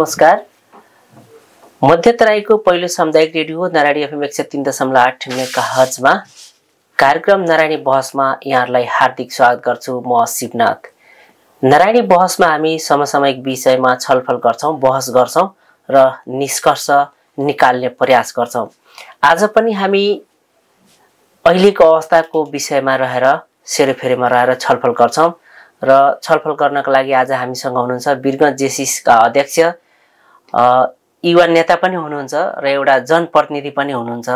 नमस्कार। मध्य तराईको पहिलो सामुदायिक रेडियो नारायणी एफएम 103.8 मेगाहर्जमा कार्यक्रम नारायणी बहसमा यहाँहरूलाई हार्दिक स्वागत गर्छु। म शिवनाथ। नारायणी बहसमा हामी समसामयिक विषयमा छलफल गर्छौं, बहस गर्छौं र निष्कर्ष निकाल्ने प्रयास गर्छौं। आज पनि हामी अहिलेको अवस्थाको विषयमा रहेर सेरोफेरोमा रहेर छलफल गर्छौं र छलफल गर्नका लागि आज हामीसँग हुनुहुन्छ वीरगञ्ज जेसिसका अध्यक्ष, युवा नेता पनि हुनुहुन्छ र एउटा जनप्रतिनिधि पनि हुनुहुन्छ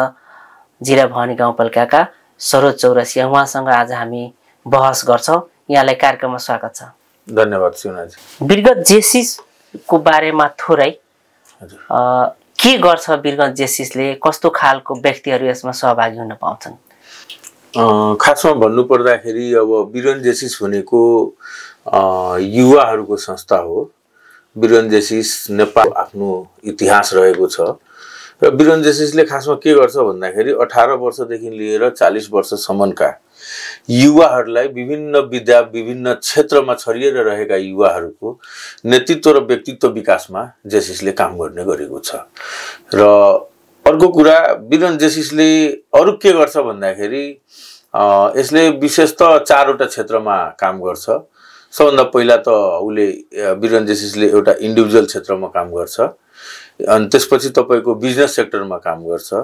जिल्ला भवानी गाउँपालिकाका सरोज चौरसिया। उहाँसँग आज हामी बहस गर्छौं। यहाँलाई कार्यक्रममा स्वागत छ। धन्यवाद शिवनाथ। वीरगञ्ज जेसिसको बारेमा थोरै के गर्छ वीरगञ्ज जेसिसले, कस्तो खालको व्यक्तिहरू यसमा सहभागी हुन पाउँछन्? खासमा भन्नु पर्दाखेरि अब वीरगञ्ज जेसिस भनेको युवाहरूको संस्था हो। वीरगञ्ज जेसिस नेपाल आफ्नो इतिहास रहेको छ र वीरगञ्ज जेसिसले खासमा के गर्छ भन्दाखेरि 18 वर्षदेखि लिएर 40 वर्षसम्मका युवाहरूलाई विभिन्न क्षेत्रमा छरिएर रहेका युवाहरूको नेतृत्व र व्यक्तित्व विकासमा जेसिसले काम गर्ने गरेको छ। र अर्को कुरा, वीरगञ्ज जेसिसले अरु के गर्छ भन्दाखेरि यसले विशेषतः 4वटा क्षेत्रमा काम गर्छ। सबभन्दा पहिला त उले वीरगञ्ज जेसिसले एउटा इन्डिभिजुअल क्षेत्रमा काम गर्छ, अनि त्यसपछि तपाईको बिजनेस सेक्टरमा काम गर्छ,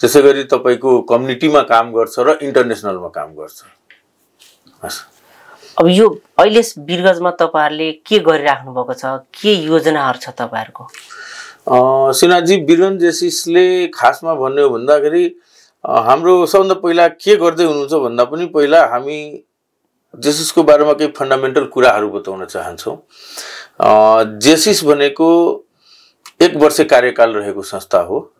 त्यसैगरी तपाईको कम्युनिटीमा काम गर्छ र इन्टरनेसनलमा काम गर्छ। अब यो अहिले वीरगञ्जमा तपाईहरुले के गरिराख्नु भएको छ, के योजनाहरु छ तपाईहरुको? सिनाजी, वीरगञ्ज जेसिसले खासमा भन्नु भन्दाखेरि हाम्रो सबभन्दा पहिला के गर्दै हुनुहुन्छ भन्दा पनि पहिला हामी जेसिसको बारेमा केही फन्डामेन्टल कुराहरू बताउन चाहन्छौं। जेसिस भनेको 1 वर्ष कार्यकाल रहेको संस्था हो।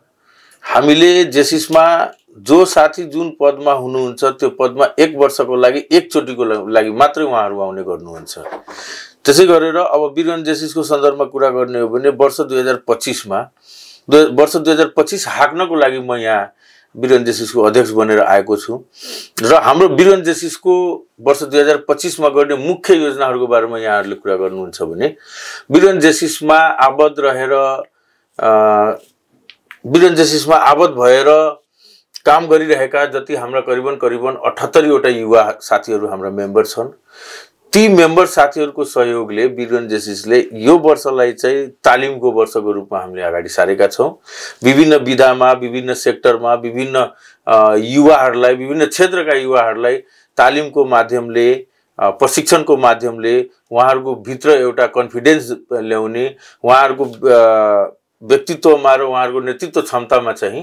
हामीले जेसिसमा जो साथी जुन पदमा हुनुहुन्छ त्यो पदमा 1 वर्षको लागि एकचोटीको लागि मात्रै उहाँहरू आउने गर्नुहुन्छ। त्यसै गरेर अब वीरगञ्ज जेसिसको सन्दर्भमा कुरा गर्ने हो भने वर्ष 2025 हाक्नको लागि म यहाँ वीरगञ्ज जेसिसको अध्यक्ष बनेर आएको छु र हाम्रो वीरगञ्ज जेसिसको वर्ष 2025 मा गर्ने मुख्य योजनाहरूको बारेमा यहाँहरूले कुरा गर्नुहुन्छ भने वीरगञ्ज जेसिसमा आबद्ध भएर काम गरिरहेका जति हाम्रा करिबन 78 वटा युवा साथीहरू हाम्रा मेम्बर छन्। ती मेम्बर साथीहरूको सहयोगले वीरगञ्ज जेसिसले यो वर्षलाई चाहिँ तालिमको वर्षको रूपमा हामीले अगाडि सारेका छौं। विभिन्न विधामा, विभिन्न सेक्टरमा, विभिन्न युवाहरूलाई, विभिन्न क्षेत्रका युवाहरूलाई तालिमको माध्यमले, प्रशिक्षणको माध्यमले उहाँहरूको भित्र एउटा कन्फिडेन्स ल्याउने, उहाँहरूको व्यक्तित्वमा र उहाँहरूको नेतृत्व क्षमतामा चाहिँ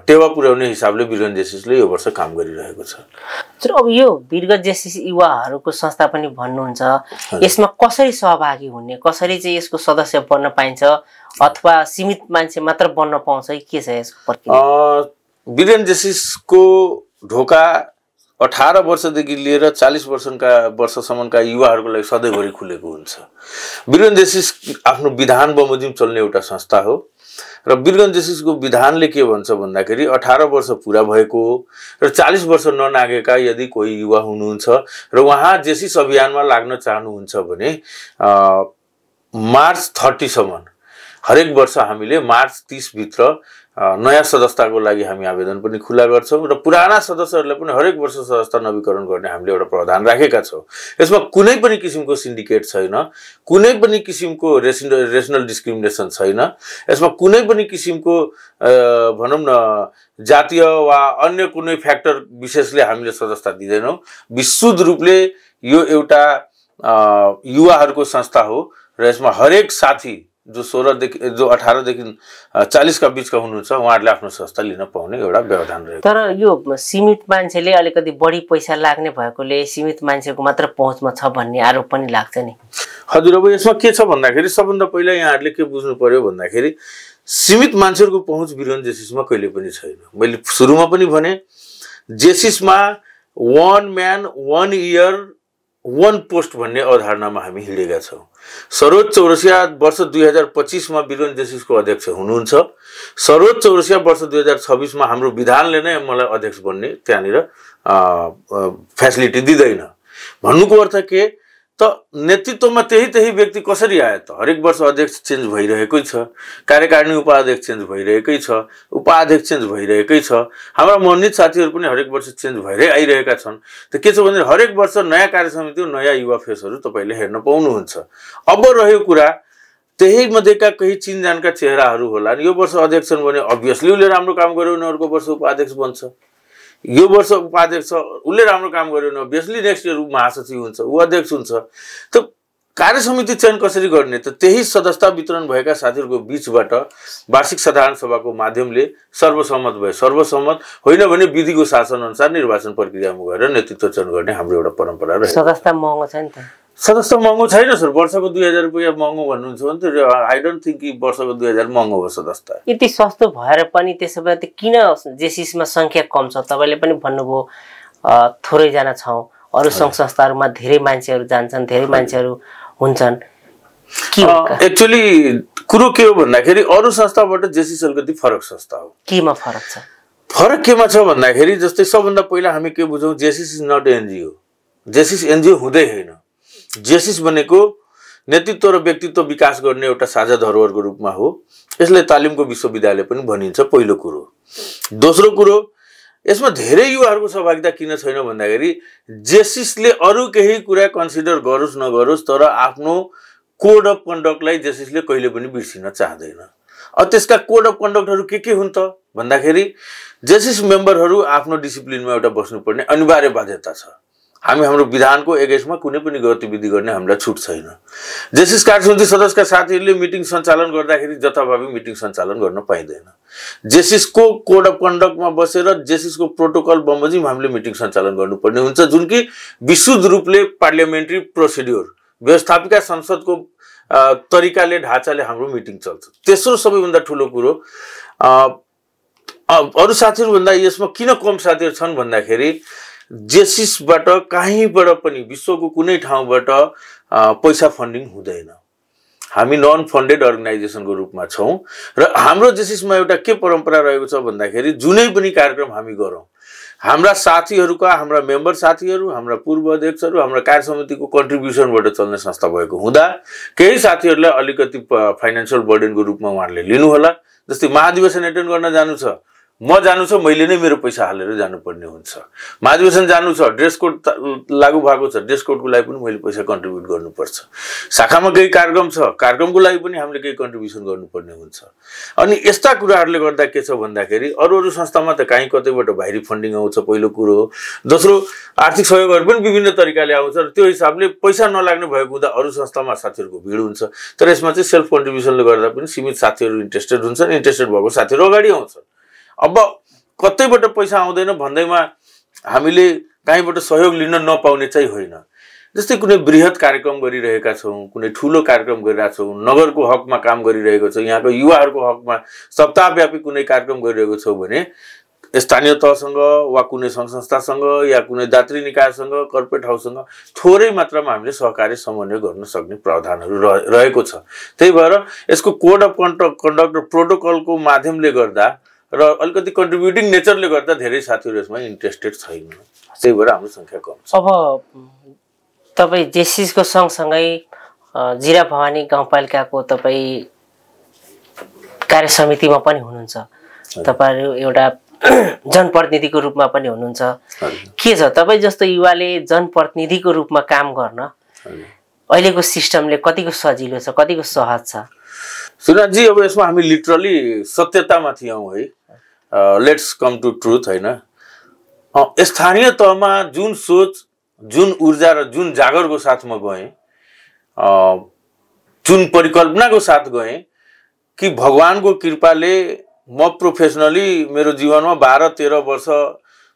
टेवा पुर्याउने हिसाबले वीरगञ्ज जेसिसले यो वर्ष काम गरिरहेको छ। तर अब यो वीरगञ्ज जेसिस युवाहरूको संस्था पनि भन्नुहुन्छ, यसमा कसरी सहभागी हुने, कसरी चाहिँ यसको सदस्य बन्न पाइन्छ, अथवा सीमित मान्छे मात्र बन्न पाउँछ, के छ यसको प्रक्रिया? वीरगञ्ज जेसिसको ढोका 18 वर्षदेखि लिएर 40 वर्षसम्मका युवाहरूको लागि सधैँभरि खुलेको हुन्छ। वीरगञ्ज जेसिस आफ्नो विधान बमोजिम चल्ने एउटा संस्था हो र वीरगञ्ज जेसिसको विधानले के भन्छ भन्दाखेरि 18 वर्ष पूरा भएको र 40 वर्ष ननागेका यदि कोही युवा हुनुहुन्छ र उहाँ जेसिस अभियानमा लाग्न चाहनुहुन्छ भने मार्च 30 सम्म हरेक वर्ष हामीले मार्च 30 भित्र नयाँ सदस्यताको लागि हामी आवेदन पनि खुला गर्छौं र पुराना सदस्यहरूलाई पनि हरेक वर्ष सदस्यता नवीकरण गर्ने हामीले एउटा प्रावधान राखेका छौं। यसमा कुनै पनि किसिमको सिन्डिकेट छैन, कुनै पनि किसिमको रेशनल डिस्क्रिमिनेसन छैन, यसमा कुनै पनि किसिमको भनौं न जातीय वा अन्य कुनै फ्याक्टर विशेषले हामीले सदस्यता दिदैनौं। विशुद्ध रूपले यो एउटा युवाहरूको संस्था हो र यसमा हरेक साथी जो 18 देखि 40 का बीचका हुनुहुन्छ उहाँहरूले आफ्नो संस्था लिन पाउने एउटा व्यवधान रहेको। तर यो सीमित मान्छेले अलिकति बढी पैसा लाग्ने भएकोले सीमित मान्छेको मात्र पहुँचमा छ भन्ने आरोप पनि लाग्छ नि। हजुर, अब यसमा के छ भन्दाखेरि सबभन्दा पहिला यहाँहरूले के बुझ्नु पर्यो भन्दाखेरि सीमित मान्छेहरूको पहुँच वीरगञ्ज जेसिसमा कहिले पनि छैन। मैले सुरुमा पनि भने जेसिसमा 1 म्यान 1 इयर 1 पोस्ट भन्ने अवधारणामा हामी हिँडेका छौं। सरोज चौरसिया वर्ष 2025 मा वीरगञ्ज जेसिसको अध्यक्ष हुनुहुन्छ। सरोज चौरसिया वर्ष 2026 मा हाम्रो विधानले नै मलाई अध्यक्ष बन्ने त्यहाँनिर फ्यासिलिटी दिदैन। भन्नुको अर्थ के, त नेतृत्वमा त्यही व्यक्ति कसरी आयो त? हरेक वर्ष अध्यक्ष चेन्ज भइरहेकै छ, कार्यकारिणी उपाध्यक्ष चेन्ज भइरहेकै छ, उपाध्यक्ष चेन्ज भइरहेकै छ, हाम्रा मनोनित साथीहरू पनि हरेक वर्ष चेन्ज भइरै आइरहेका छन्। त के छ भने हरेक वर्ष नयाँ कार्यसमिति नयाँ युवा फेसहरू तपाईले हेर्न पाउनुहुन्छ। अब रह्यो कुरा त्यही मध्येका केही चिनजानका चेहराहरू होला। यो वर्ष अध्यक्ष छन् भने अभियसली उसले राम्रो काम गर्यो भने अर्को वर्ष उपाध्यक्ष बन्छ। यो वर्ष उपाध्यक्ष उसले राम्रो काम गर्यो भने अभियसली नेक्स्ट इयर महासचिव हुन्छ, ऊ अध्यक्ष हुन्छ। त कार्यसमिति चयन कसरी गर्ने त? त्यही सदस्यता वितरण भएका साथीहरूको बीचबाट वार्षिक साधारण सभाको माध्यमले सर्वसम्मत भए, सर्वसम्मत होइन भने विधिको शासन अनुसार निर्वाचन प्रक्रियामा गएर नेतृत्व चयन गर्ने हाम्रो एउटा परम्परा रह्यो। सदस्यता महँगो छ नि त? सदस्यता महँगो छैन सर, वर्षको 2000 रुपैयाँ महँगो भन्नुहुन्छ भने त आई डोन्ट थिङ्क कि वर्षको 2000 महँगो हो सदस्यता। यति सस्तो भएर पनि त्यसो भए त किन जेसिसमा संख्या कम छ? तपाईँले पनि भन्नुभयो थोरैजना छौँ, अरू सङ्घ संस्थाहरूमा धेरै मान्छेहरू जान्छन्, धेरै मान्छेहरू हुन्छन्। एक्चुअली कुरो के हो भन्दाखेरि अरू संस्थाबाट जेसिस अलिकति फरक संस्था हो। केमा फरक छ? फरक केमा छ भन्दाखेरि जस्तै सबभन्दा पहिला हामी के बुझौँ, जेसिस इज नट एनजिओ। जेसिस एनजिओ हुँदै होइन। जेसिस भनेको नेतृत्व र व्यक्तित्व विकास गर्ने एउटा साझा धरोहरको रूपमा हो। यसलाई तालिमको विश्वविद्यालय पनि भनिन्छ, पहिलो कुरो। दोस्रो कुरो, यसमा धेरै युवाहरूको सहभागिता किन छैन भन्दाखेरि जेसिसले अरू केही कुरा कन्सिडर गरोस् नगरोस् तर आफ्नो कोड अफ कन्डक्टलाई जेसिसले कहिले पनि बिर्सिन चाहँदैन। त्यसका कोड अफ कन्डक्टहरू के हुन् त भन्दाखेरि जेसिस मेम्बरहरू आफ्नो डिसिप्लिनमा एउटा बस्नुपर्ने अनिवार्य बाध्यता छ। हामी हाम्रो विधानको एगेन्स्टमा कुनै पनि गतिविधि गर्ने हामीलाई छुट छैन। जेसिस कार्यसमिति सदस्यका साथीहरूले मिटिङ सञ्चालन गर्दाखेरि जथाभावी मिटिङ सञ्चालन गर्न पाइँदैन। जेसिसको कोड अफ कन्डक्टमा बसेर जेसिसको प्रोटोकल बमोजिम हामीले मिटिङ सञ्चालन गर्नुपर्ने हुन्छ, जुन कि विशुद्ध रूपले पार्लियामेन्ट्री प्रोसिड्युर व्यवस्थापिका संसदको तरिकाले ढाँचाले हाम्रो मिटिङ चल्छ। तेस्रो सबैभन्दा ठुलो कुरो, अरू साथीहरूभन्दा यसमा किन कम साथीहरू छन् भन्दाखेरि जेसिसबाट कहीँबाट पनि विश्वको कुनै ठाउँबाट पैसा फन्डिङ हुँदैन। हामी नन फन्डेड अर्गनाइजेसनको रूपमा छौँ र हाम्रो जेसिसमा एउटा के परम्परा रहेको छ भन्दाखेरि जुनै पनि कार्यक्रम हामी गरौँ, हाम्रा साथीहरूका, हाम्रा मेम्बर साथीहरू, हाम्रा पूर्व अध्यक्षहरू, हाम्रा कार्य समितिको कन्ट्रिब्युसनबाट चल्ने संस्था भएको हुँदा केही साथीहरूलाई अलिकति फाइनेन्सियल बर्डनको रूपमा उहाँहरूले लिनुहोला। जस्तै महाधिवेशन एटेन्ड गर्न जानु छ, म जानु छ, मैले नै मेरो पैसा हालेर जानुपर्ने हुन्छ। महाधिवेशन जानु छ, ड्रेस कोड लागू भएको छ, ड्रेस कोडको लागि पनि मैले पैसा कन्ट्रिब्युट गर्नुपर्छ। शाखामा केही कार्यक्रम छ, कार्यक्रमको लागि पनि हामीले केही कन्ट्रिब्युसन गर्नुपर्ने हुन्छ। अनि यस्ता कुराहरूले गर्दा के छ भन्दाखेरि अरू संस्थामा त कहीँ कतैबाट बाहिरी फन्डिङ आउँछ, पहिलो कुरो हो। दोस्रो, आर्थिक सहयोगहरू पनि विभिन्न तरिकाले आउँछ र त्यो हिसाबले पैसा नलाग्ने भएको हुँदा अरू संस्थामा साथीहरूको भिड हुन्छ। तर यसमा चाहिँ सेल्फ कन्ट्रिब्युसनले गर्दा पनि सीमित साथीहरू इन्ट्रेस्टेड हुन्छन्, इन्ट्रेस्टेड भएको साथीहरू अगाडि आउँछन्। अब कतैबाट पैसा आउँदैन भन्दैमा हामीले कहीँबाट सहयोग लिन नपाउने चाहिँ होइन। जस्तै कुनै बृहत कार्यक्रम गरिरहेका छौँ, कुनै ठुलो कार्यक्रम गरिरहेका छौँ, नगरको हकमा काम गरिरहेको छौँ, यहाँको युवाहरूको हकमा सप्ताहव्यापी कुनै कार्यक्रम गरिरहेको छौँ भने स्थानीय तहसँग वा कुनै सङ्घ संस्थासँग या कुनै दात्री निकायसँग, कर्पोरेट हाउससँग थोरै मात्रामा हामीले सहकारी समन्वय गर्न सक्ने प्रावधानहरू रहेको छ। त्यही भएर यसको कोड अफ कन्डक्ट र प्रोटोकलको माध्यमले गर्दा र अलिकति कन्ट्रिब्युटिङ नेचरले गर्दा धेरै साथीहरू यसमा इन्ट्रेस्टेड छैन। त्यही भएर हाम्रो सङ्ख्या कम छ। अब तपाईँ जेसिसको सँगसँगै जिरा भवानी गाउँपालिकाको तपाईँ कार्य समितिमा पनि हुनुहुन्छ, तपाईँहरू एउटा जनप्रतिनिधिको रूपमा पनि हुनुहुन्छ। के छ तपाईँ जस्तो युवाले जनप्रतिनिधिको रूपमा काम गर्न अहिलेको सिस्टमले कतिको सजिलो छ, कतिको सहज छ? सुनाजी, अब यसमा हामी लिटरली सत्यतामाथि आउँ है, लेट्स कम टु ट्रुथ होइन। स्थानीय तहमा जुन सोच, जुन ऊर्जा र जुन जागरको साथ म गएँ, जुन परिकल्पनाको साथ गएँ कि भगवानको कृपाले म प्रोफेसनली मेरो जीवनमा 12-13 वर्ष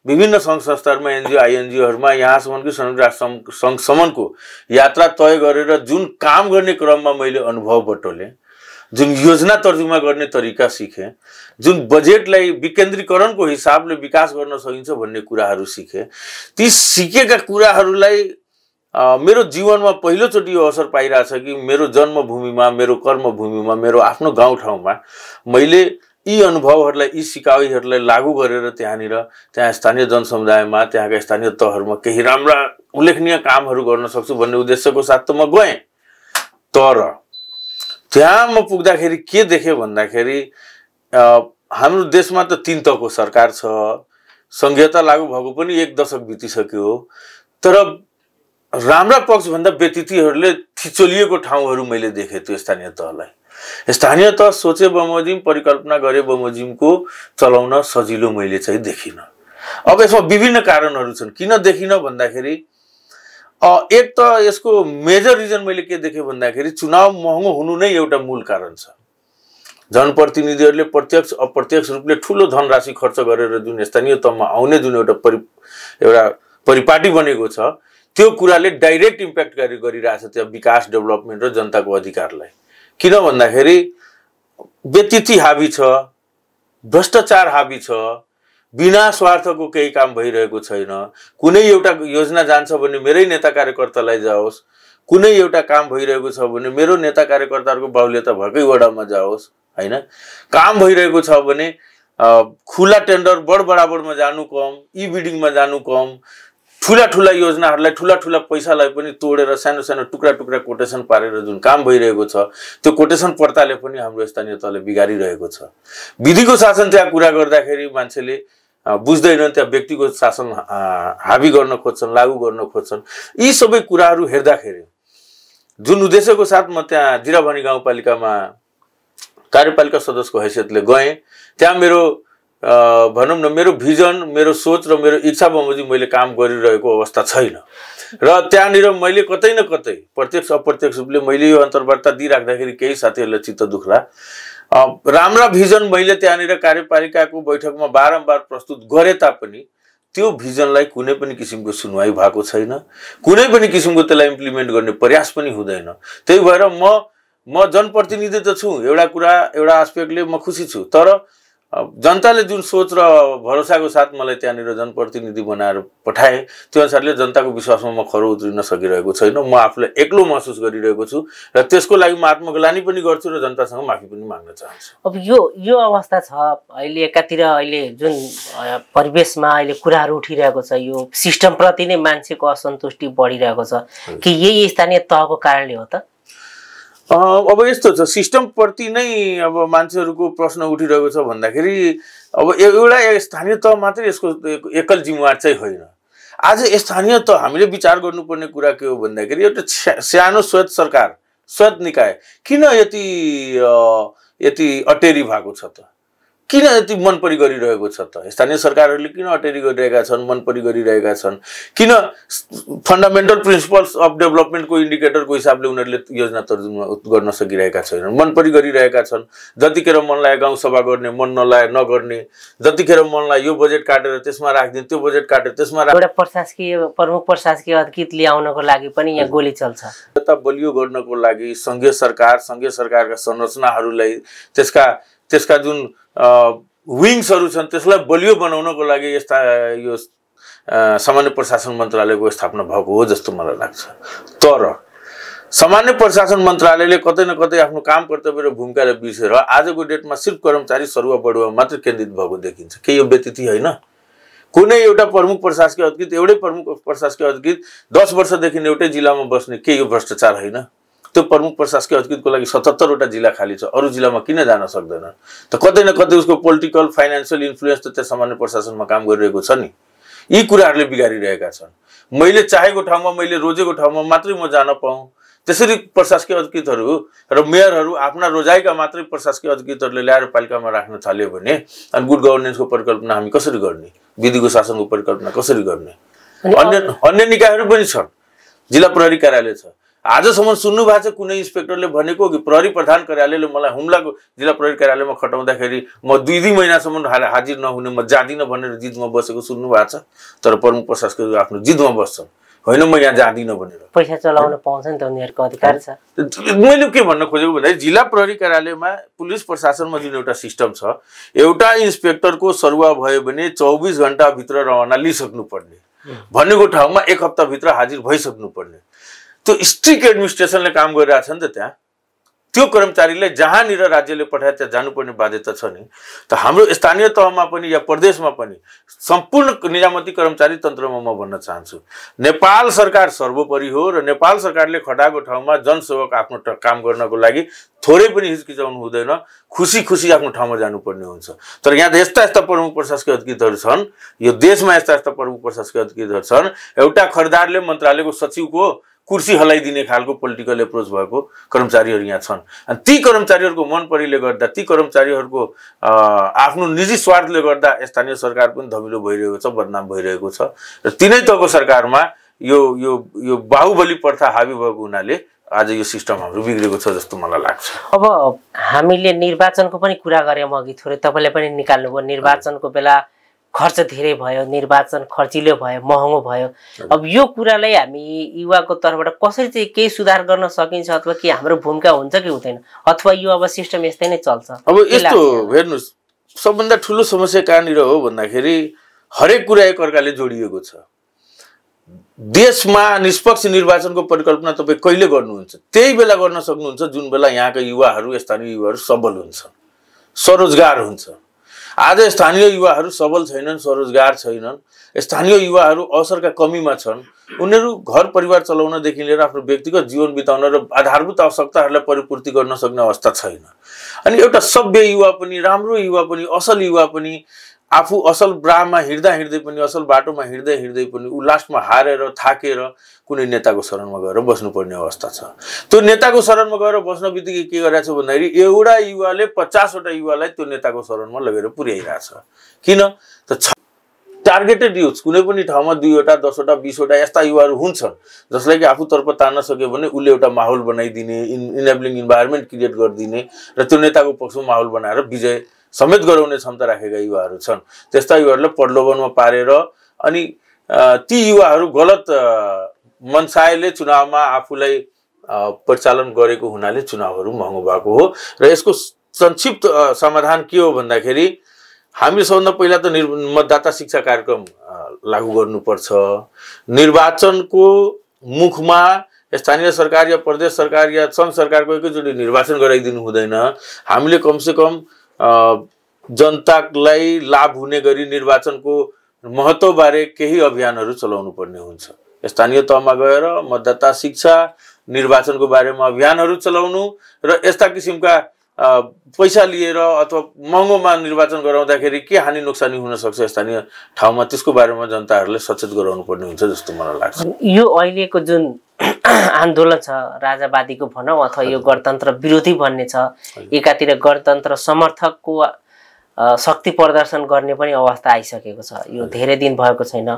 विभिन्न सङ्घ संस्थाहरूमा, एनजिओ आइएनजिओहरूमा यहाँसम्म कि संयुक्त राष्ट्र सङ्घसम्मको यात्रा तय गरेर जुन काम गर्ने क्रममा मैले अनुभव बटोलेँ, जुन योजना तर्जुमा गर्ने तरिका सिकेँ, जुन बजेटलाई विकेन्द्रीकरणको हिसाबले विकास गर्न सकिन्छ भन्ने कुराहरू सिकेँ, ती सिकेका कुराहरूलाई मेरो जीवनमा पहिलोचोटि यो असर पाइरहेछ कि मेरो जन्मभूमिमा, मेरो कर्मभूमिमा, मेरो आफ्नो गाउँठाउँमा मैले यी अनुभवहरूलाई, यी सिकाइहरूलाई लागू गरेर त्यहाँ स्थानीय जनसमुदायमा, त्यहाँका स्थानीय तहहरूमा केही राम्रा उल्लेखनीय कामहरू गर्न सक्छु भन्ने उद्देश्यको साथ त म गएँ। तर त्यहाँ म पुग्दाखेरि के देखेँ भन्दाखेरि हाम्रो देशमा त 3 तहको सरकार छ, संघीयता लागू भएको पनि 1 दशक बितिसक्यो, तर राम्रा पक्षभन्दा व्यतिथिहरूले थिचोलिएको ठाउँहरू मैले देखेँ। त्यो स्थानीय तहलाई स्थानीय तह सोचे बमोजिम परिकल्पना गरे बमोजिमको चलाउन सजिलो मैले चाहिँ देखिनँ। अब यसमा विभिन्न कारणहरू छन्। किन देखिनँ भन्दाखेरि एक त यसको मेजर रिजन मैले के देखेँ भन्दाखेरि चुनाव महँगो हुनु नै एउटा मूल कारण छ। जनप्रतिनिधिहरूले प्रत्यक्ष अप्रत्यक्ष रूपले ठुलो धनराशि खर्च गरेर जुन स्थानीय तहमा आउने जुन एउटा परिपाटी बनेको छ, त्यो कुराले डाइरेक्ट इम्प्याक्ट गरिरहेछ त्यहाँ विकास डेभलपमेन्ट र जनताको अधिकारलाई। किन भन्दाखेरि व्यतिथि हावी छ, भ्रष्टाचार हावी छ, बिना स्वार्थको केही काम भइरहेको छैन। कुनै एउटा योजना जान्छ भने मेरै नेता कार्यकर्तालाई जाओस्, कुनै एउटा काम भइरहेको छ भने मेरो नेता कार्यकर्ताहरूको बाहुल्यता भएकै वडामा जाओस्, हैन? काम भइरहेको छ भने खुला टेन्डर बड बराबरमा जानु कम, ई बिडिङमा जानु कम, ठुला योजनाहरूलाई ठुला पैसालाई पनि तोडेर सानो सानो टुक्रा कोटेसन पारेर जुन काम भइरहेको छ, त्यो कोटेसन पर्ताले पनि हाम्रो स्थानीय तहले बिगारिरहेको छ। विधिको शासन त्यहाँ कुरा गर्दाखेरि मान्छेले बुझ्दैनन्, त्यहाँ व्यक्तिगत शासन हावी गर्न खोज्छन्, लागू गर्न खोज्छन्। यी सबै कुराहरू हेर्दाखेरि जुन उद्देश्यको साथ म त्यहाँ जिराभनी गाउँपालिकामा कार्यपालिका सदस्यको हैसियतले गएँ, त्यहाँ मेरो भनौँ न मेरो भिजन, मेरो सोच र मेरो इच्छा बमोजिम मैले काम गरिरहेको अवस्था छैन। र त्यहाँनिर मैले कतै न कतै प्रत्यक्ष अप्रत्यक्ष रूपले मैले यो अन्तर्वार्ता दिइराख्दाखेरि केही साथीहरूलाई चित्त दुख्ला। राम्रा भिजन मैले त्यहाँनिर कार्यपालिकाको बैठकमा बारम्बार प्रस्तुत गरे तापनि त्यो भिजनलाई कुनै पनि किसिमको सुनवाई भएको छैन, कुनै पनि किसिमको त्यसलाई इम्प्लिमेन्ट गर्ने प्रयास पनि हुँदैन। त्यही भएर म जनप्रतिनिधि त छु, एउटा कुरा एउटा एस्पेक्टले म खुसी छु, तर जनताले जुन सोच र भरोसाको साथ मलाई त्यहाँनिर जनप्रतिनिधि बनाएर पठाए, त्यो अनुसारले जनताको विश्वासमा म खरो उत्रिन सकिरहेको छैन। म आफूलाई एक्लो महसुस गरिरहेको छु र त्यसको लागि म आत्मग्लानी पनि गर्छु र जनतासँग माफी पनि माग्न चाहन्छु। अब यो अवस्था छ अहिले, एकातिर अहिले जुन परिवेशमा अहिले कुराहरू उठिरहेको छ, यो सिस्टमप्रति नै मान्छेको असन्तुष्टि बढिरहेको छ कि यही स्थानीय तहको कारणले हो त? अब यस्तो छ, सिस्टम प्रति नै अब मान्छेहरूको प्रश्न उठिरहेको छ भन्दाखेरि अब एउटा स्थानीय तह मात्रै यसको एकल जिम्मेवार चाहिँ होइन। आज स्थानीय तह हामीले विचार गर्नुपर्ने कुरा के हो भन्दाखेरि एउटा सानो स्वायत्त सरकार, स्वायत्त निकाय किन यति अटेरी भएको छ त? किन यति मनपरी गरिरहेको छ त? स्थानीय सरकारहरूले किन अटेरी गरिरहेका छन्, मनपरी गरिरहेका छन्? किन फन्डामेन्टल प्रिन्सिपल्स अफ डेभलपमेन्टको इन्डिकेटरको हिसाबले उनीहरूले योजना तर्जुमा गर्न सकिरहेका छैनन्, मनपरी गरिरहेका छन्? जतिखेर मन लाग्यो गाउँसभा गर्ने, मन नलागे नगर्ने, जतिखेर मन लाग्यो यो बजेट काटेर त्यसमा राखिदिने, त्यो बजेट काटेर त्यसमा एउटा प्रमुख प्रशासकीय अधिकृत ल्याउनको लागि पनि यहाँ गोली चल्छ। यता बलियो गर्नको लागि संघीय सरकारका संरचनाहरूलाई त्यसका जुन विङ्सहरू छन् त्यसलाई बलियो बनाउनको लागि यो सामान्य प्रशासन मन्त्रालयको स्थापना भएको हो जस्तो मलाई लाग्छ। तर सामान्य प्रशासन मन्त्रालयले कतै न कतै आफ्नो काम कर्तव्य र भूमिकालाई बिर्सेर आजको डेटमा सिर्फ कर्मचारी सरुवा बढुवा मात्र केन्द्रित भएको देखिन्छ। के यो व्यतिथि होइन? कुनै एउटा प्रमुख प्रशासकीय अधिकृत, एउटै प्रमुख प्रशासकीय अधिकृत 10 वर्षदेखि एउटै जिल्लामा बस्ने, के यो भ्रष्टाचार होइन? त्यो प्रमुख प्रशासकीय अधिकृतको लागि 77 वटा जिल्ला खाली छ, अरू जिल्लामा किन जान सक्दैन त? कतै न कतै उसको पोलिटिकल फाइनेन्सियल इन्फ्लुएन्स त त्यहाँ सामान्य प्रशासनमा काम गरिरहेको छ नि। यी कुराहरूले बिगारिरहेका छन्। मैले चाहेको ठाउँमा, मैले रोजेको ठाउँमा मात्रै म जान पाऊँ, त्यसरी प्रशासकीय अधिकृतहरू र मेयरहरू आफ्ना रोजाइका मात्रै प्रशासकीय अधिकृतहरूले ल्याएर पालिकामा राख्न थाल्यो भने अनि गुड गभर्नेन्सको परिकल्पना हामी कसरी गर्ने? विधिको शासनको परिकल्पना कसरी गर्ने? अन्य निकायहरू पनि छन्, जिल्ला प्रहरी कार्यालय छ। आजसम्म सुन्नु भएको छ कुनै इन्स्पेक्टरले भनेको कि प्रहरी प्रधान कार्यालयले मलाई हुम्लाको जिल्ला प्रहरी कार्यालयमा खटाउँदाखेरि म 2 महिनासम्म हाजिर नहुने, म जाँदिनँ भनेर जिदमा बसेको सुन्नु भएको छ? तर प्रमुख प्रशासक आफ्नो जिदमा बस्छन्, होइन म यहाँ जाँदिनँ भनेर। पैसा चलाउन पाउँछ नि त, उनीहरूको अधिकार छ। मैले के भन्न खोजेको भन्दाखेरि जिल्ला प्रहरी कार्यालयमा पुलिस प्रशासनमा जुन एउटा सिस्टम छ, एउटा इन्स्पेक्टरको सरुवा भयो भने 24 घण्टाभित्र रवाना लिइसक्नु पर्ने, भनेको ठाउँमा 1 हप्ताभित्र हाजिर भइसक्नु पर्ने। त्यो स्ट्रिक्ट एडमिनिस्ट्रेसनले काम गरिरहेछ नि त त्यहाँ। त्यो कर्मचारीलाई जहाँनिर राज्यले पठाए त्यहाँ जानुपर्ने बाध्यता छ नि। त हाम्रो स्थानीय तहमा पनि या प्रदेशमा पनि सम्पूर्ण निजामती कर्मचारी तन्त्रमा म भन्न चाहन्छु, नेपाल सरकार सर्वोपरि हो र नेपाल सरकारले खटाएको ठाउँमा जनसेवक आफ्नो काम गर्नको लागि थोरै पनि हिचकिचाउनु हुँदैन, खुसी खुसी आफ्नो ठाउँमा जानुपर्ने हुन्छ। तर यहाँ यस्ता यस्ता प्रमुख प्रशासकीय अधिकृतहरू छन्, यो देशमा यस्ता यस्ता प्रमुख प्रशासकीय अधिकृतहरू छन्, एउटा खरिदारले मन्त्रालयको सचिवको कुर्सी हलाइदिने खालको पोलिटिकल एप्रोच भएको कर्मचारीहरू यहाँ छन्। अनि ती कर्मचारीहरूको मन परीले गर्दा, ती कर्मचारीहरूको आफ्नो निजी स्वार्थले गर्दा स्थानीय सरकार पनि धमिलो भइरहेको छ, बदनाम भइरहेको छ र तिनै तहको सरकारमा यो यो यो बाहुबली प्रथा हावी भएको हुनाले आज यो सिस्टम हाम्रो बिग्रेको छ जस्तो मलाई लाग्छ। अब हामीले निर्वाचनको पनि कुरा गऱ्यौँ अघि, थोरै तपाईँले पनि निकाल्नुभयो, निर्वाचनको बेला खर्च धेरै भयो, निर्वाचन खर्चिलो भयो, महँगो भयो। अब यो कुरालाई हामी युवाको तर्फबाट कसरी चाहिँ केही सुधार गर्न सकिन्छ अथवा के हाम्रो भूमिका हुन्छ कि हुँदैन, अथवा यो अब सिस्टम यस्तै नै चल्छ? अब यस्तो हेर्नुहोस्, सबभन्दा ठुलो समस्या कहाँनिर हो भन्दाखेरि हरेक कुरा एकअर्काले जोडिएको छ। देशमा निष्पक्ष निर्वाचनको परिकल्पना तपाईँ कहिले गर्नुहुन्छ? त्यही बेला गर्न सक्नुहुन्छ जुन बेला यहाँका युवाहरू, स्थानीय युवाहरू सबल हुन्छन्, स्वरोजगार हुन्छ। आज स्थानीय युवाहरू सबल छैनन्, स्वरोजगार छैनन्, स्थानीय युवाहरू अवसरका कमीमा छन्। उनीहरू घर परिवार चलाउनदेखि लिएर आफ्नो व्यक्तिगत जीवन बिताउन र आधारभूत आवश्यकताहरूलाई परिपूर्ति गर्न सक्ने अवस्था छैन। अनि एउटा सभ्य युवा पनि, राम्रो युवा पनि, असल युवा पनि आफू असल राहमा हिँड्दा हिँड्दै पनि, असल बाटोमा हिँड्दै हिँड्दै पनि ऊ लास्टमा हारेर थाकेर कुनै नेताको शरणमा गएर बस्नुपर्ने अवस्था छ। त्यो नेताको शरणमा गएर बस्न बित्तिकै के गरिरहेको छ भन्दाखेरि एउटा युवाले 50 वटा युवालाई त्यो नेताको शरणमा लगेर पुर्याइरहेछ। किन त? टार्गेटेड युथ कुनै पनि ठाउँमा 2 वटा 10 वटा 20 वटा यस्ता युवाहरू हुन्छन् जसलाई कि आफूतर्फ तान्न सक्यो भने उसले एउटा माहौल बनाइदिने, इनेबलिङ इन्भाइरोमेन्ट क्रिएट गरिदिने र त्यो नेताको पक्षमा माहौल बनाएर विजय समेत गराउने क्षमता राखेका युवाहरू छन्। त्यस्ता युवाहरूलाई प्रलोभनमा पारेर अनि ती युवाहरू गलत मनसायले चुनावमा आफूलाई परिचालन गरेको हुनाले चुनावहरू महँगो भएको हो। र यसको संक्षिप्त समाधान के हो भन्दाखेरि हामीले सबभन्दा पहिला त मतदाता शिक्षा कार्यक्रम लागू गर्नुपर्छ। निर्वाचनको मुखमा स्थानीय सरकार या प्रदेश सरकार या सङ्घ सरकारको एकैचोटि निर्वाचन गराइदिनु हुँदैन। हामीले कमसेकम जनतालाई लाभ हुने गरी निर्वाचनको महत्त्वबारे केही अभियानहरू चलाउनु पर्ने हुन्छ। स्थानीय तहमा गएर मतदाता शिक्षा, निर्वाचनको बारेमा अभियानहरू चलाउनु र यस्ता किसिमका पैसा लिएर अथवा महँगोमा निर्वाचन गराउँदाखेरि के हानि नोक्सानी हुन सक्छ स्थानीय ठाउँमा त्यसको बारेमा जनताहरूलाई सचेत गराउनु पर्ने हुन्छ जस्तो मलाई लाग्छ। यो अहिलेको जुन आन्दोलन छ राजावादीको भनौँ अथवा यो गणतन्त्र विरोधी भन्ने छ, एकातिर गणतन्त्र समर्थकको शक्ति प्रदर्शन गर्ने पनि अवस्था आइसकेको छ। यो धेरै दिन भएको छैन।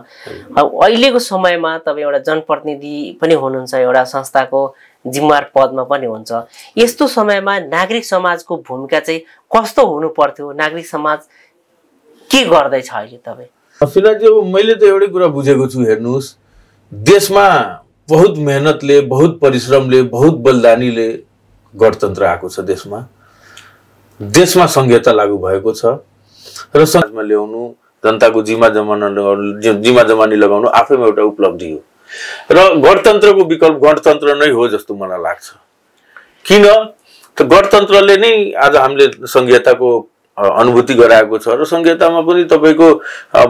अहिलेको समयमा तपाईँ एउटा जनप्रतिनिधि पनि हुनुहुन्छ, एउटा संस्थाको जिम्मेवार पदमा पनि हुन्छ। यस्तो समयमा नागरिक समाजको भूमिका चाहिँ कस्तो हुनु पर्थ्यो? नागरिक समाज के गर्दैछ अहिले तपाईँ? फिलहाल मैले त एउटै कुरा बुझेको छु, हेर्नुहोस्, देशमा बहुत मेहनतले, बहुत परिश्रमले, बहुत बलिदानीले गणतन्त्र आएको छ। देशमा संघीयता लागू भएको छ र समाजमा ल्याउनु, जनताको जिम्मा जमानी लगाउनु आफैमा एउटा उपलब्धि हो र गणतन्त्रको विकल्प गणतन्त्र नै हो जस्तो मलाई लाग्छ। किन त गणतन्त्रले नै आज हामीले संघीयताको अनुभूति गराएको छ र संघीयतामा पनि तपाईँको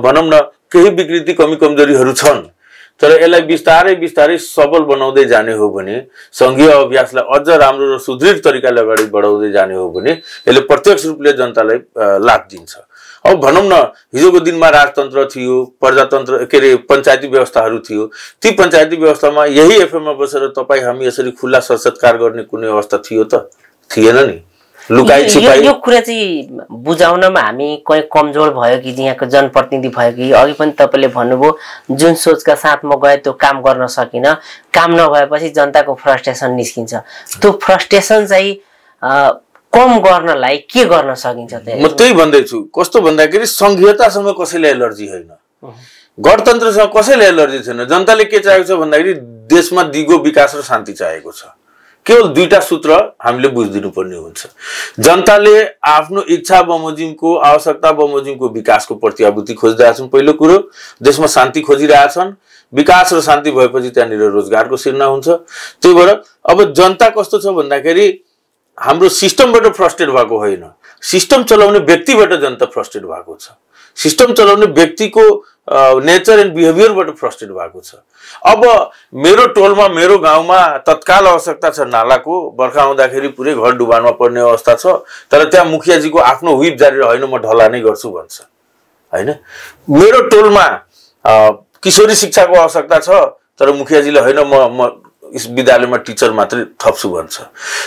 भनौँ न केही विकृति कमी कमजोरीहरू छन्, तर यसलाई बिस्तारै बिस्तारै सबल बनाउँदै जाने हो भने, संघीय अभ्यासलाई अझ राम्रो र सुदृढ तरिकाले अगाडि बढाउँदै जाने हो भने यसले प्रत्यक्ष रूपले जनतालाई लाभ दिन्छ। अब भनौँ न हिजोको दिनमा राजतन्त्र थियो, प्रजातन्त्र के अरे पञ्चायती व्यवस्थाहरू थियो। ती पञ्चायती व्यवस्थामा यही एफएममा बसेर तपाईँ हामी यसरी खुल्ला सत्कार गर्ने कुनै अवस्था थियो त? थिएन नि। लुकाई छिपाई यो कुरा चाहिँ बुझाउनमा हामी कहीँ कमजोर भयो कि यहाँको जनप्रतिनिधि भयो कि? अघि पनि तपाईँले भन्नुभयो जुन सोचका साथ म गएँ त्यो काम गर्न सकिनँ, काम नभएपछि जनताको फ्रस्ट्रेसन निस्किन्छ। त्यो फ्रस्ट्रेसन चाहिँ कम गर्नलाई के गर्न सकिन्छ? म त्यही भन्दैछु। कस्तो भन्दाखेरि संघीयतासँग कसैलाई एलर्जी होइन, गणतन्त्रसँग कसैलाई एलर्जी छैन। जनताले के चाहेको छ भन्दाखेरि देशमा दिगो विकास र शान्ति चाहेको छ। केवल दुईटा सूत्र हामीले बुझिदिनु पर्ने हुन्छ। जनताले आफ्नो इच्छा बमोजिमको, आवश्यकता बमोजिमको विकासको प्रत्याभूति खोजिरहेछन्। पहिलो कुरो देशमा शान्ति खोजिरहेछन्। विकास र शान्ति भएपछि त्यहाँनिर रोजगारको सिर्जना हुन्छ। त्यही भएर अब जनता कस्तो छ भन्दाखेरि हाम्रो सिस्टमबाट फ्रस्ट्रेट भएको होइन, सिस्टम चलाउने व्यक्तिबाट जनता फ्रस्ट्रेट भएको छ, सिस्टम चलाउने व्यक्तिको नेचर एन्ड बिहेभियरबाट फ्रस्ट्रेट भएको छ। अब मेरो टोलमा मेरो गाउँमा तत्काल आवश्यकता छ नालाको, बर्खा आउँदाखेरि पुरै घर डुबानमा पर्ने अवस्था छ, तर त्यहाँ मुखियाजीको आफ्नो व्हिप जारी होइन म ढला नै गर्छु भन्छ हैन। मेरो टोलमा किशोरी शिक्षाको आवश्यकता छ, तर मुखियाजीले होइन म इस विद्यालयमा टिचर मात्रै थप्छु भन्छ।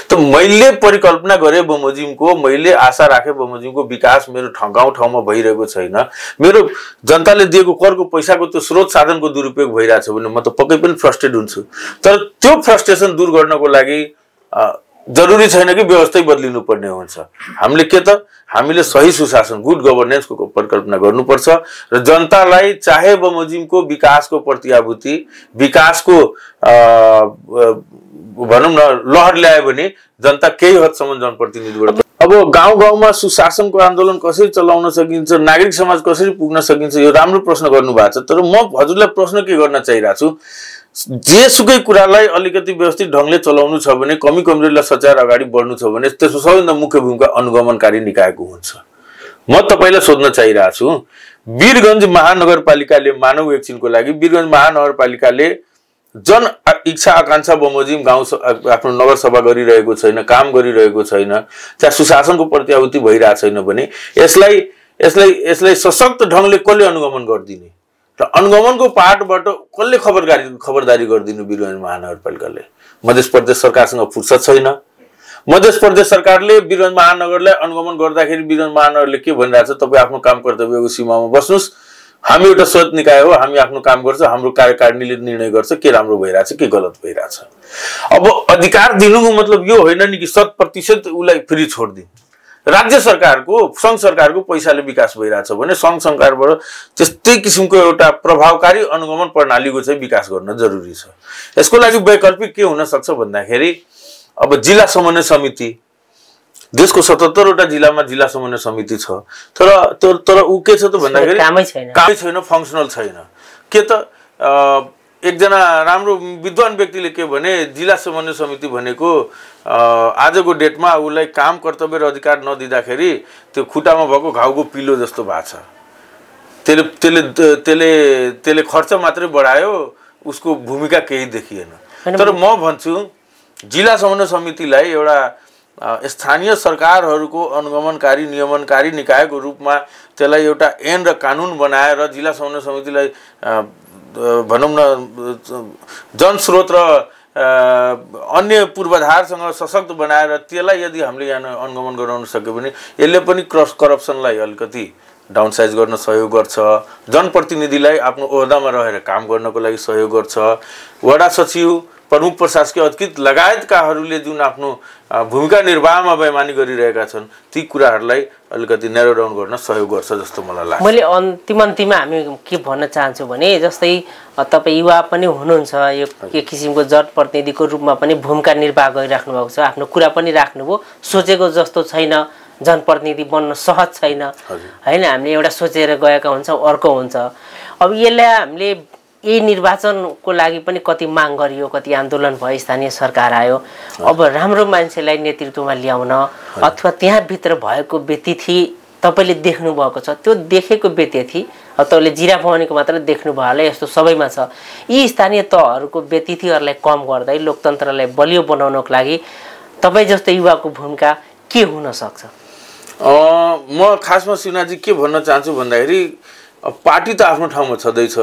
त मैले परिकल्पना गरे बमोजिमको, मैले आशा राखे बमोजिमको विकास मेरो गाउँ ठाउँमा भइरहेको छैन, मेरो जनताले दिएको करको पैसाको त्यो स्रोत साधनको दुरुपयोग भइरहेछ भने म त पक्कै पनि फ्रस्ट्रेट हुन्छु। तर त्यो फ्रस्ट्रेसन दूर गर्नको लागि जरुरी छैन कि व्यवस्थै बदलिनु पर्ने हुन्छ। हामीले के त हामीले सही सुशासन गुड गभर्नेन्सको परिकल्पना गर्नुपर्छ र जनतालाई चाहे बमोजिमको विकासको प्रत्याभूति विकासको भनौँ न लहर ल्यायो भने जनता केही हदसम्म जनप्रतिनिधिबाट अब गाउँ गाउँमा सुशासनको आन्दोलन कसरी चलाउन सकिन्छ, नागरिक समाज कसरी पुग्न सकिन्छ, यो राम्रो प्रश्न गर्नु भएको छ। तर म हजुरलाई प्रश्न के गर्न चाहिरहेको छु, जेसुकै कुरालाई अलिकति व्यवस्थित ढङ्गले चलाउनु छ भने, कमी कमजोरीलाई सच्याएर अगाडि बढ्नु छ भने त्यसको सबैभन्दा मुख्य भूमिका अनुगमनकारी निकायको हुन्छ। म तपाईँलाई सोध्न चाहिरहेको छु, वीरगञ्ज महानगरपालिकाले मानव एकछिनको लागि वीरगञ्ज महानगरपालिकाले जन इच्छा आकांक्षा बमोजिम गाउँ आफ्नो नगरसभा गरिरहेको छैन, काम गरिरहेको छैन, त्यहाँ सुशासनको प्रत्याभूति भइरहेको छैन भने यसलाई सशक्त ढङ्गले कसले अनुगमन गरिदिने र अनुगमनको पार्टबाट कसले खबरदारी गरिदिनु वीरगञ्ज महानगरपालिकाले? मध्य प्रदेश सरकारसँग फुर्सद छैन। मध्य प्रदेश सरकारले वीरगञ्ज महानगरलाई अनुगमन गर्दाखेरि वीरगञ्ज महानगरले के भनिरहेछ, तपाईँ आफ्नो काम कर्तव्यको सीमामा बस्नुहोस्, हामी एउटा स्वत निकाय हो, हामी आफ्नो काम गर्छ, हाम्रो कार्यकारिणीले निर्णय गर्छ के राम्रो भइरहेछ के गलत भइरहेछ। अब अधिकार दिनुको मतलब यो होइन नि कि 100% उसलाई फ्री छोडिदिनु। राज्य सरकारको संघ सरकारको पैसाले विकास भइरहेछ भने संघ सरकारबाट त्यस्तै किसिमको एउटा प्रभावकारी अनुगमन प्रणालीको चाहिँ विकास गर्न जरुरी छ। यसको लागि वैकल्पिक के हुन सक्छ भन्दाखेरि अब जिल्ला समन्वय समिति, देशको 77 वटा जिल्लामा जिल्ला समन्वय समिति छ, तर ऊ के छ त भन्दाखेरि कामै छैन, फङ्सनल छैन। के त एकजना राम्रो विद्वान व्यक्तिले के भने, जिल्ला समन्वय समिति भनेको आजको डेटमा उसलाई काम कर्तव्य र अधिकार नदिँदाखेरि त्यो खुट्टामा भएको घाउको पिलो जस्तो भएको छ। त्यसले खर्च मात्रै बढायो, उसको भूमिका केही देखिएन। तर म भन्छु जिल्ला समन्वय समितिलाई एउटा स्थानीय सरकारहरूको अनुगमनकारी नियमनकारी निकायको रूपमा त्यसलाई एउटा ऐन र कानुन बनाएर जिल्ला समन्वय समितिलाई भनौँ न जनस्रोत र अन्य पूर्वाधारसँग सशक्त बनाएर त्यसलाई यदि हामीले यहाँ अनुगमन गराउन सक्यो भने यसले पनि करप्सनलाई अलिकति डाउनसाइज गर्न सहयोग गर्छ, जनप्रतिनिधिलाई आफ्नो ओहदामा रहेर काम गर्नको लागि सहयोग गर्छ। वडा सचिव, प्रमुख प्रशासकीय अधिकृत लगायतकाहरूले जुन आफ्नो भूमिका निर्वाहमा बेइमानी गरिरहेका छन् ती कुराहरूलाई अलिकति न्यारो डाउन गर्न सहयोग गर्छ जस्तो मलाई लाग्छ। मैले अन्तिममा हामी के भन्न चाहन्छु भने, जस्तै तपाईँ युवा पनि हुनुहुन्छ, यो एक किसिमको जनप्रतिनिधिको रूपमा पनि भूमिका निर्वाह गरिराख्नु भएको छ, आफ्नो कुरा पनि राख्नुभयो, सोचेको जस्तो छैन, जनप्रतिनिधि बन्न सहज छैन हैन। हामीले एउटा सोचेर गएका हुन्छौँ, अर्को हुन्छ। अब यसलाई हामीले यही निर्वाचनको लागि पनि कति माग गरियो, कति आन्दोलन भयो, स्थानीय सरकार आयो। अब राम्रो मान्छेलाई नेतृत्वमा ल्याउन अथवा त्यहाँभित्र भएको व्यतिथि तपाईँले देख्नु भएको छ, त्यो देखेको व्यतिथि अब तपाईँले जिराफवानीको मात्र देख्नुभयो होला, यस्तो सबैमा छ। यी स्थानीय तहहरूको व्यतिथिहरूलाई कम गर्दै लोकतन्त्रलाई बलियो बनाउनको लागि तपाईँ जस्तो युवाको भूमिका के हुन सक्छ? म खासमा शिवनाथजी के भन्न चाहन्छु भन्दाखेरि पार्टी त आफ्नो ठाउँमा छँदैछ,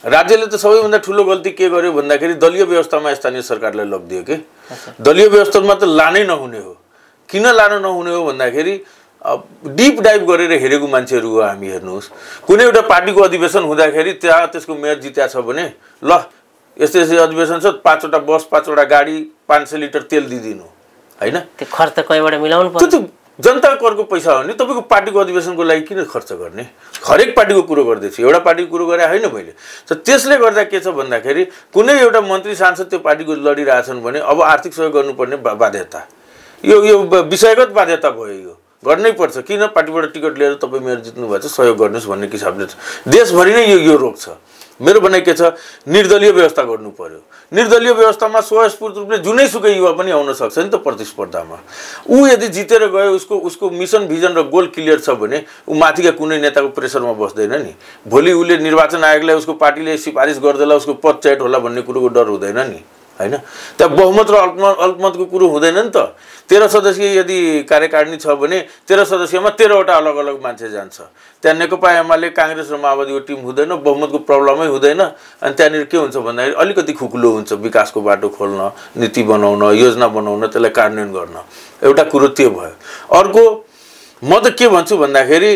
राज्यले त सबैभन्दा ठुलो गल्ती के गर्यो भन्दाखेरि दलीय व्यवस्थामा स्थानीय सरकारलाई लगिदियो के। दलीय व्यवस्थामा त लानै नहुने हो। किन लान नहुने हो भन्दाखेरि डिप डाइभ गरेर हेरेको मान्छेहरू हो हामी। हेर्नुहोस्, कुनै एउटा पार्टीको अधिवेशन हुँदाखेरि त्यहाँ त्यसको मेयर जित्या छ भने ल यस्तै अधिवेशन छ, 5 वटा बस, 5 वटा गाडी, 500 लिटर तेल दिदिनु हैन। त्यो खर्च कहीँबाट मिलाउनु पर्छ। त्यो जनता करको पैसा हो नि, तपाईँको पार्टीको अधिवेशनको लागि किन खर्च गर्ने? हरेक पार्टीको कुरो गर्दैछु, एउटा पार्टीको कुरो गरे होइन मैले। त त्यसले गर्दा के छ भन्दाखेरि कुनै एउटा मन्त्री सांसद त्यो पार्टीको लडिरहेछन् भने अब आर्थिक सहयोग गर्नुपर्ने बाध्यता, यो विषयगत बाध्यता भयो। यो गर्नै पर्छ। किन पार्टीबाट टिकट लिएर तपाईँ मेयर जित्नु भएछ, सहयोग गर्नुहोस् भन्ने हिसाबले देशभरि नै यो रोग छ। मेरो भनाइ के छ, निर्दलीय व्यवस्था गर्नु पर्यो। निर्दलीय व्यवस्थामा स्वयस्फूर्त रूपले जुनैसुकै युवा पनि आउन सक्छ नि त प्रतिस्पर्धामा। ऊ यदि जितेर गयो, उसको मिसन भिजन र गोल क्लियर छ भने ऊ माथिका कुनै नेताको प्रेसरमा बस्दैन नि। भोलि उसले निर्वाचन आयोगलाई उसको पार्टीले सिफारिस गर्देला उसको पद च्याट होला भन्ने कुरोको डर हुँदैन नि, हैन? त्यहाँ बहुमत र अल्पमतको कुरो हुँदैन नि त। 13 सदस्यीय यदि कार्यकारिणी छ भने 13 सदस्यमा 13 वटा अलग अलग मान्छे जान्छ। त्यहाँ नेकपा एमाले कांग्रेस र माओवादीको टिम हुँदैन, बहुमतको प्रब्लमै हुँदैन। अनि त्यहाँनिर के हुन्छ भन्दाखेरि अलिकति खुकुलो हुन्छ, विकासको बाटो खोल्न, नीति बनाउन, योजना बनाउन, त्यसलाई कार्यान्वयन गर्न। एउटा कुरो त्यो भयो। अर्को म त के भन्छु भन्दाखेरि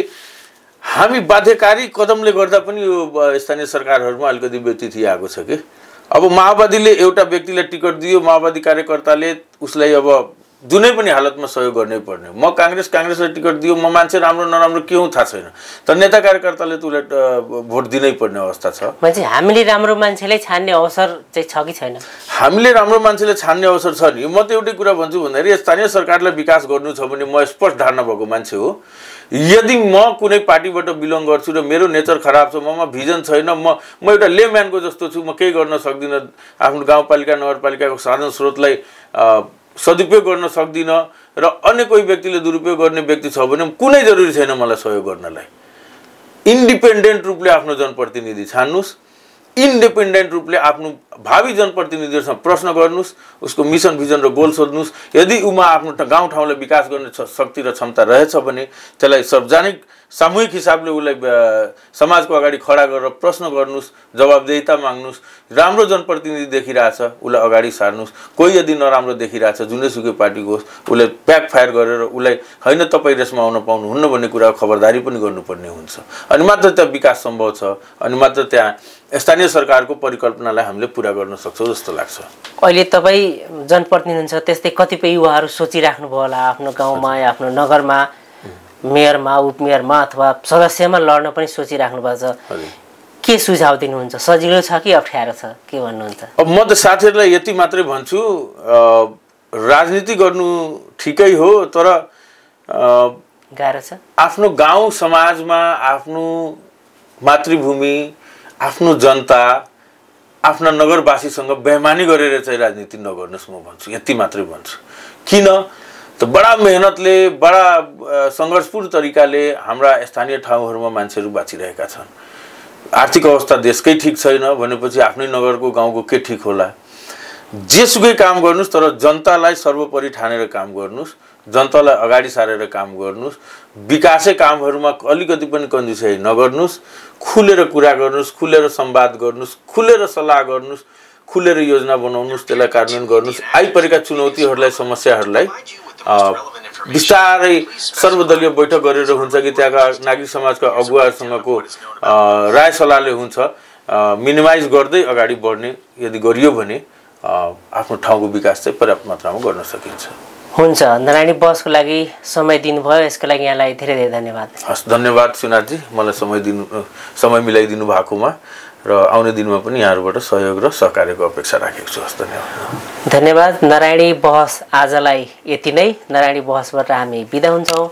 हामी बाध्यकारी कदमले गर्दा पनि यो स्थानीय सरकारहरुमा अलिकति व्यतिथि आएको छ कि। अब माओवादीले एउटा व्यक्तिलाई टिकट दियो, माओवादी कार्यकर्ताले उसलाई अब जुनै पनि हालतमा सहयोग गर्नै पर्ने। म कांग्रेसले टिकट दियो, म मान्छे राम्रो नराम्रो के हो थाहा छैन, तर नेता कार्यकर्ताले त उसलाई भोट दिनै पर्ने अवस्था छ। मान्छे हामीले राम्रो मान्छेले छान्ने अवसर चाहिँ छ कि छैन? हामीले राम्रो मान्छेले छान्ने अवसर छ नि। म त एउटै कुरा भन्छु भन्दाखेरि स्थानीय सरकारलाई विकास गर्नु छ भने म स्पष्ट धारणा भएको मान्छे हो। यदि म कुनै पार्टीबाट बिलोङ गर्छु र मेरो नेचर खराब छ, ममा भिजन छैन, म एउटा लेम्यानको जस्तो छु, म केही गर्न सक्दिनँ, आफ्नो गाउँपालिका नगरपालिकाको साधन स्रोतलाई सदुपयोग गर्न सक्दिनँ र अन्य कोही व्यक्तिले दुरुपयोग गर्ने व्यक्ति छ भने कुनै जरुरी छैन मलाई सहयोग गर्नलाई। इन्डिपेन्डेन्ट रूपले आफ्नो जनप्रतिनिधि छान्नुस्, इन्डिपेन्डेन्ट रूपले आफ्नो भावी जनप्रतिनिधिहरूसँग प्रश्न गर्नुस्, उसको मिसन भिजन र गोल सोध्नुस्। यदि उमा आफ्नो गाउँठाउँलाई विकास गर्ने शक्ति र क्षमता रहेछ भने त्यसलाई सार्वजनिक सामूहिक हिसाबले उसलाई समाजको अगाडि खडा गरेर प्रश्न गर्नुस्, जवाबदेहिता माग्नुस्। राम्रो जनप्रतिनिधि देखिरहेछ उसलाई अगाडि सार्नुस्, कोही यदि नराम्रो देखिरहेछ जुनैसुकै पार्टीको होस् उसलाई प्याक फायर गरेर उसलाई हैन तपाईँ रेसमा आउन पाउनुहुन्न भन्ने कुरा खबरदारी पनि गर्नुपर्ने हुन्छ। अनि मात्र त्यहाँ विकास सम्भव छ, अनि मात्र त्यहाँ स्थानीय सरकारको परिकल्पनालाई हामीले पूरा गर्न सक्छौँ जस्तो लाग्छ। अहिले तपाईँ जनप्रतिनिधि हुनुहुन्छ, त्यस्तै कतिपय युवाहरू सोचिराख्नु भयो होला आफ्नो गाउँमा या आफ्नो नगरमा मेयरमा, उपमेयरमा अथवा सदस्यमा लड्न पनि सोचिराख्नु भएको छ। के सुझाव दिनुहुन्छ? सजिलो छ कि अप्ठ्यारो छ, के भन्नुहुन्छ? अब म त साथीहरूलाई यति मात्रै भन्छु, राजनीति गर्नु ठिकै हो, तर गाह्रो छ। आफ्नो गाउँ समाजमा, आफ्नो मातृभूमि, आफ्नो जनता, आफ्ना नगरवासीसँग बेइमानी गरेर चाहिँ राजनीति नगर्नुहोस् म भन्छु, यति मात्रै भन्छु। किन त बडा मेहनतले, बडा संघर्षपूर्ण तरिकाले हाम्रा स्थानीय ठाउँहरूमा मान्छेहरू बाँचिरहेका छन्। आर्थिक अवस्था देशकै ठिक छैन भनेपछि आफ्नै नगरको गाउँको के ठिक होला? जेसुकै काम गर्नुस् तर जनतालाई सर्वोपरि ठानेर काम गर्नुस्, जनतालाई अगाडि सारेर काम गर्नुस्, विकासै कामहरूमा अलिकति पनि कन्जुसाइ नगर्नुस्, खुलेर कुरा गर्नुस्, खुलेर संवाद गर्नुस्, खुलेर सल्लाह गर्नुस्, खुलेर योजना बनाउनुस्, त्यसलाई कार्यान्वयन गर्नुस्। आइपरेका चुनौतीहरूलाई, समस्याहरूलाई बिस्तारै सर्वदलीय बैठक गरेर हुन्छ कि त्यहाँका नागरिक समाजका अगुवाहरूसँगको राय सल्लाहले हुन्छ, मिनिमाइज गर्दै अगाडि बढ्ने यदि गरियो भने आफ्नो ठाउँको विकास चाहिँ पर्याप्त मात्रामा गर्न सकिन्छ। हुन्छ, नारायणी बहसको लागि समय दिनुभयो, यसको लागि यहाँलाई धेरै धेरै धन्यवाद। हस्, धन्यवाद सुनाथजी, मलाई समय मिलाइदिनु भएकोमा, र आउने दिनमा पनि यहाँहरुबाट सहयोग र सहकार्यको अपेक्षा राखेको छु। हस्, धन्यवाद। धन्यवाद। नारायणी बहस आजलाई यति नै। नारायणी बहसबाट हामी बिदा हुन्छौँ।